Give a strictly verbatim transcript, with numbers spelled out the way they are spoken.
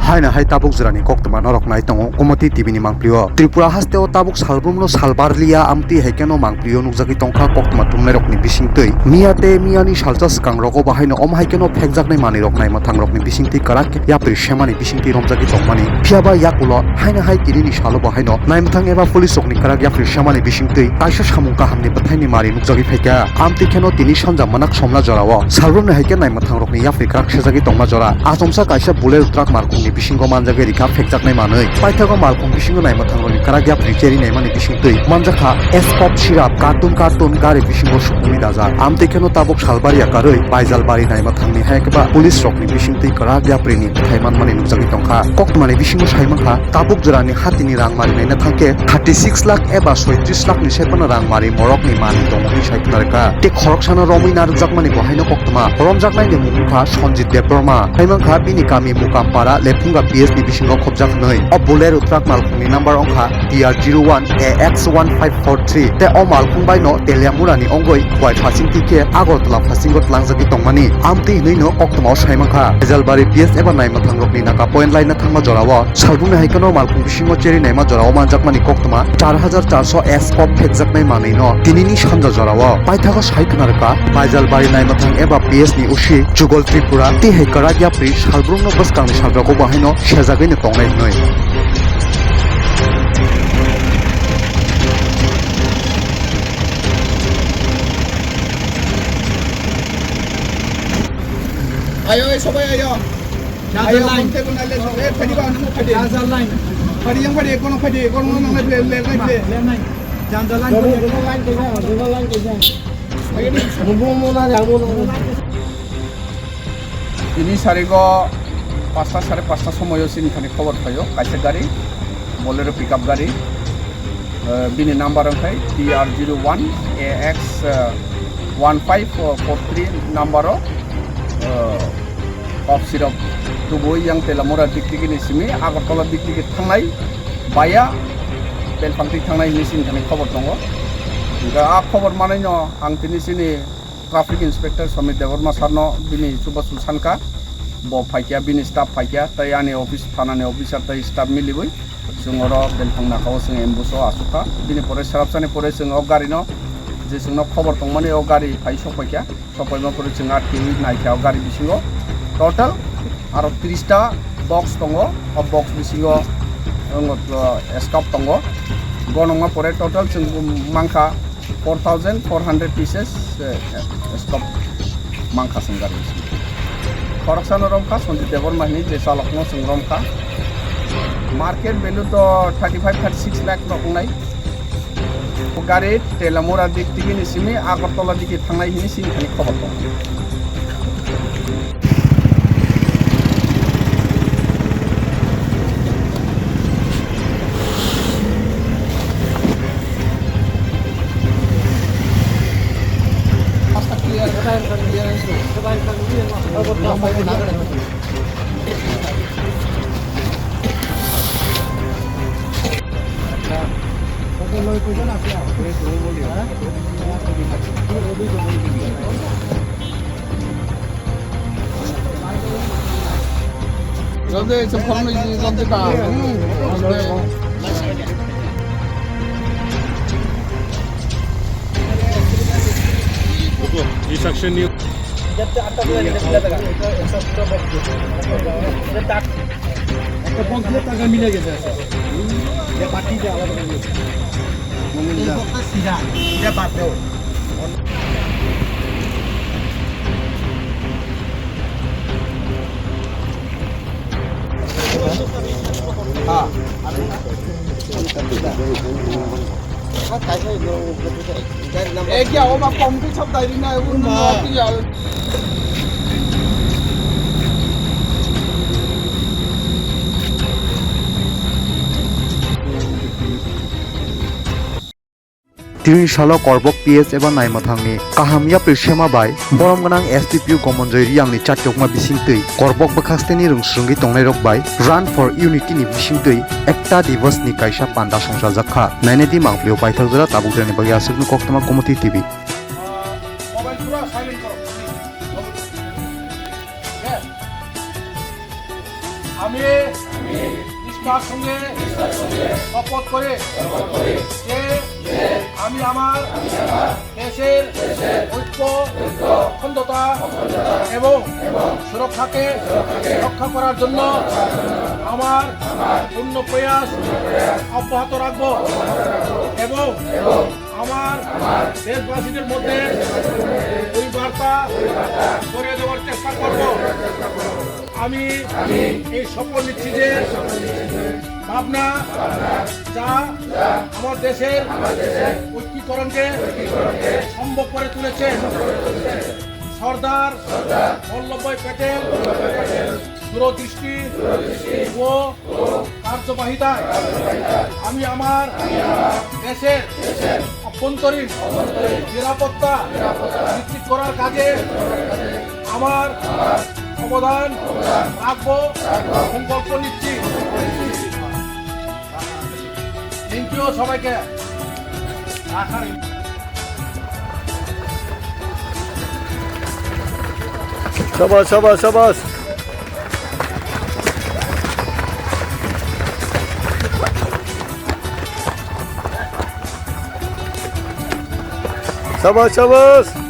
Haino hai tabuk jora ni koktwma norok nai tongo Gomoti T V ni mangpli o. Tripura haste o tabuk salbrum no salbar liya amtwi hai khe no mangpli o nukjagwi tongkha koktwma thumnai rok ni bising twi. Miya tei miya ni salsa swkang rogo bo haino omo hai khe no phekjaknai manwi rok nai mwthang rok ni bising twi kwrak yapri semani bising twi romjagwi tongmani. Phiya ba yakulo haino hai tini ni salo bo haino nai mwthang eba police rok ni kwrak yapri semani bising twi kaisa samung kaham ni bwthai ni mari nukjagwi phaikha. Amtwi kheno tini sanja manak somna jora o salbrum ni hai khe nai mwthang rok ni yapri kwrak sejagwi tongma jora. Achomsa kaisa Bolero truck malkhung ni bisingo manjagwi rikha phekjaknai manwi. Paithago malkhung bisingo nai mwthang rok ni kwrak yapri cheri naimani bising twi manjakha Escort syrup carton carton gari bisingo sukumi dajak. Amtwi kheno tabuk salbari yakarwi Baijalbari nai mwthang ni hai khe ba police rok ni bising twi kwrak yapri ni bwthai manmani nukjagwi tongkha. Koktwma ni bisingo sai mankha tabuk jora ni hatini rang mari naina thangkhe thirty six lakh eba soitris lakh ni sai phano rang mari morok ni manwi tongo hwnwi sai khna rwkha. Tei khoroksano romwi narwkjakmani bo haino koktwma. Romjaknaini mung wngkha Sanjit Debbarma. Hai mankha bini kami Mukampara, Lephunga P S ni bisingo khobjak hwnwi. O Bolero truck malkhungni number wngkha T R zero one A X one five four three. Tei o malkhung baino Teliamura ni wngwi Khowai phasing twi khe Agartala phasingo tlangjagwi tongmani. Amtwi hwnwino koktwmao sai mankha. Baijalbari P S eba nai mwthang rokni naka point laina thangma jorao salbumni hai kheno malkhung bisingo cheri naima jorao manjakmani koktwma char hajar char sho Escort phekjaknai manwino tinini sanja jorao. Paithago sai khna rwkha, Baijalbari nai mwthang eba P S ni O C Jugol Tripura tei hai kwrak yapri salbrumno bwskangni salrogo bo haino sejagwino tongnai hwnwi. Ayo, eh, sobai ayo. Ayo, line. Phadi ba, nang phadi. Phadi yang phadi, kono phadi, kono nang le, le, le, le. Line. Tini sarigo pasta sare pasta somoyo chini thani khobor phaio, kaisa gari, Bolero pickup gari, eh, bini number wngkhai T R zero one A X, eh, one five four three number o, eh, kok sirok tubui yang Telamura district ni simi Agartala district thangnai, baya Belpangti thangnai hinwi chini thani khobor tongo. Hingkhe a khobor manwi no ang tini chini Traffic Inspector Somit Debbarma sir no bini chubachu sankha, bo phaikya, bini staff phaikya, tei ani office, thana ni officer tei staff miliwi chwng oro belphang naka o chwng ambush o achukha. Bini pore swrapsa ni pore chwng o gari no, je chwng no khobor tongmani o gari phai sok paikha, sok paima pore chwng atkiwi naikha o gari bisingo total aro tris ta box tongo, o box bisingo, wngo, uh, Escort tongo. Gonokma pore total chwng mankha four thousand four hundred pieces, eh, Escort mankha chwng gari bisingo. Khoroksano romkha, Sanjit Debbarma hwnwi je chalokno chwng romkha. Market value to thirty five, thirty six lakh rok wngnai. O gari Telamura dik tigi ni simi Agartala digi thangnai hwnwi chini thani khobor tongo. একটা বক্স দিয়ে টাকা মিলে গেছে। এটা বাদ দেও। Tini salo Korbok P S eba nai mwthangni kaham yapri sema bai borom gwnang S D P O Gomonjoy Riyangni chatyokma bisingtwi Korbok bwkhasteni rwngsrwngwi tongnairok bai Run for Unity ni bisingtwi Ekta Divas ni kaisa panda songchajakha. Nainedi mangpilio paithak jora tabuk jani bagwi aswkno koktwma Gomoti T V. Mobile pura silent koro. Yes. আমি নিষ্ঠার সঙ্গে শপথ করে যে আমি আমার দেশের ঐক্য, অখণ্ডতা এবং সুরক্ষাকে রক্ষা করার জন্য আমার পূর্ণ প্রয়াস অব্যাহত রাখব এবং আমার দেশবাসীদের মধ্যে ওই বার্তা ছড়িয়ে দেওয়ার চেষ্টা করব। আমি এই শপথ নিচ্ছি যে ভাবনা যা আমার দেশের ঐক্যীকরণকে সম্ভব করে তুলেছে, সর্দার বল্লভভাই প্যাটেল দূরদৃষ্টি ও কার্যবাহিতায় আমি আমার দেশের অভ্যন্তরীণ নিরাপত্তা নিশ্চিত করার কাজে আমার অবদান রাখবো, সংকল্প নিচ্ছি। থ্যাংক ইউ সবাইকে। সাবাস, সাবাস, সাবাস। সাবাস, সাবাস।